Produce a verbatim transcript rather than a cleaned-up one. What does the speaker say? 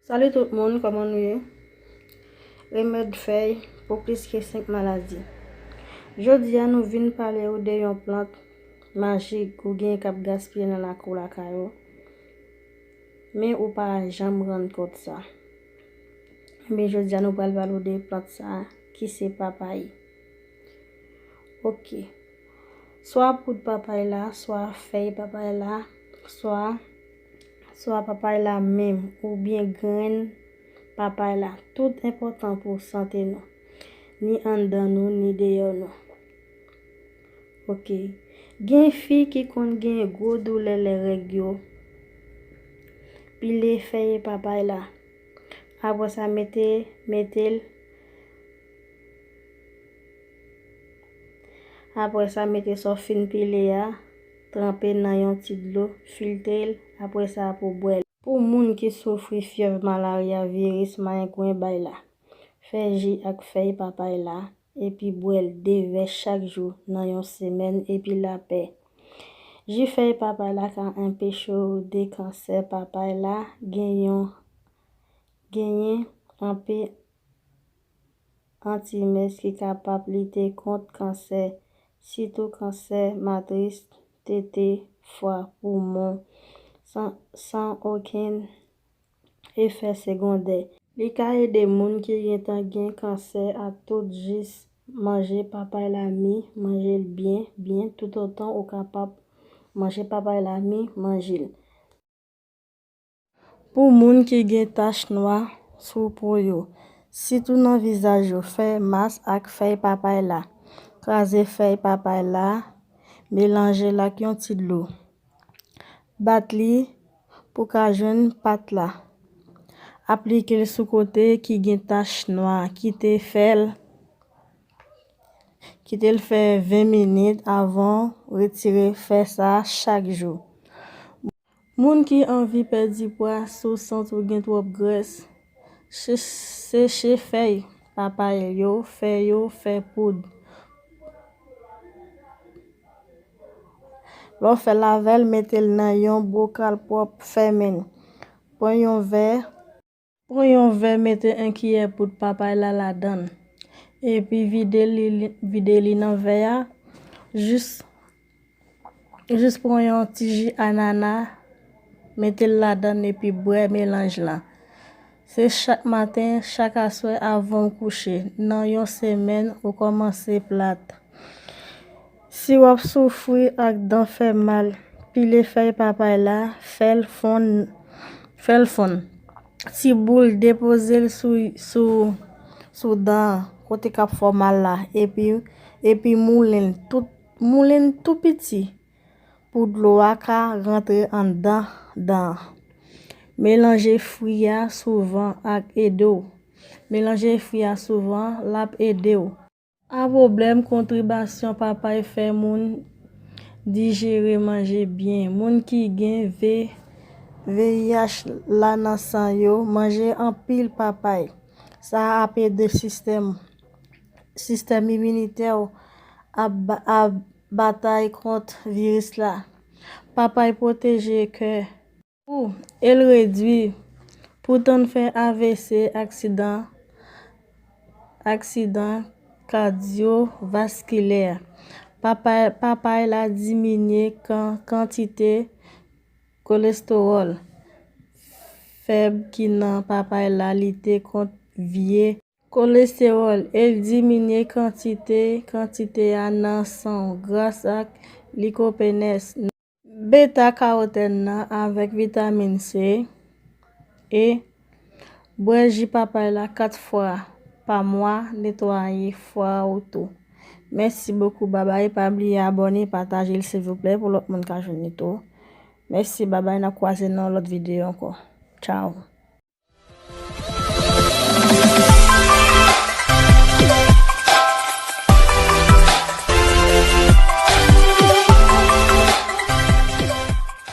Salut tout moun, kòman nou ye? Remèd fèy pou plis ke senk maladi. Jodi a nou vin pale ou de yon plant majik ou gen k ap gaspiye nan lakou lakay ou, men ou pa janm rann kont sa. Men jodi a nou pral pale ou de plant sa ki se papay. Ok. Swa poud papay la, swa fèy papay la, swa, swa papay la menm, oubyen grenn papay la. Tout enpòtan pou sante nou, ni anndan nou, ni deyò nou. Ok. Gen fi ki konn gen gwo doulè lè règ yo. Pile fèy papay la. Apre sa, mete, mete l Apre sa, mete sa w fin pile a, tranpe nan yon ti dlo, filtre l, apre sa pou bwè l. Pou moun ki soufri fyèv, malarya, viris, mayengwen, bay la. Fè ji ak fèy papay la, epi bwè l de vè chak jou nan yon semèn, epi lapè. Ji fèy papay la ka anpeche w de kansè. Papay la genyen, genyen anpe antimès ki kapab lite kont kansè, sitou kansè matris, tete, fwa, poumon, san, san okenn efè segondè. Li ka ede moun ki gentan gen kansè ak tout jis manje papay la mi, manje l byen, byen, toutotan ou kapab manje papay la mi, manje l. Pou moun ki gen tach nwa sou po yo, sitou nan vizaj yo, fè mas ak fèy papay la. Kraze fèy papay la, melanje l ak yon ti dlo. Bat li pou ka jwenn pat la. Aplike l sou kote ki gen tach nwa, kite fè l, kite l fè ven minit avan w retire. Fè sa chak jou. Moun ki anvi pèdi pwa, si w santi w gen twòp grès, se, seche fèy papay yo, fè yo fè poud. Lè w fè l avè l, mete l nan yon bokal pwòp, fèmen l. Pran yon vè, Pran yon vè, mete en kiyè poud papay la ladan l, epi vide li, vide li nan vè a. Jis, jis pran yon ti ji anana, mete l ladan l, epi bwè melanj lan. Se chak maten, chak aswè avan w kouche. Nan yon semèn, ou kòmanse plat. Si w ap soufri ak dan fè mal, pile fèy papay la, fè l fonn, fè l fonn. Ti boul, depoze l sou, sou, sou dan an, kote k ap fè w mal la, epi, epi moulen l tout, moulen l tou piti pou dlo a ka rantre anndan dan an. Melanje fwi a souvan ak ede w. Melanje fwi a souvan, l ap ede w. A pwoblèm konstipasyon, papay fè moun dijere manje byen. Moun ki gen V, V I H la nan san yo, manje anpil papay. Sa ap ede sistèm, sistèm iminitè w ap ba-, ap batay kont viris la. Papay pwoteje kè. Pou el redwi pou tann fè A V C, aksidan, aksidan kadyovaskilè. Papay, papay la diminye kan-, kantite kolestewòl fèb ki nan papay la, lite kont vye kolestewòl, el diminye kantite, kantite a nan san w gras ak likopene. Beta karotèn nan avèk vitamin C, E. Bwè ji papay la kat fwa pa mwa, netwaye fwa w tou. Mèsi bokou, babay. Pa bliye abòne, pataje l silvouplè pou lòt moun ka jwenn li tou. Mèsi, babay, n ap kwaze nan yon lòt videyo ankò. Tchao.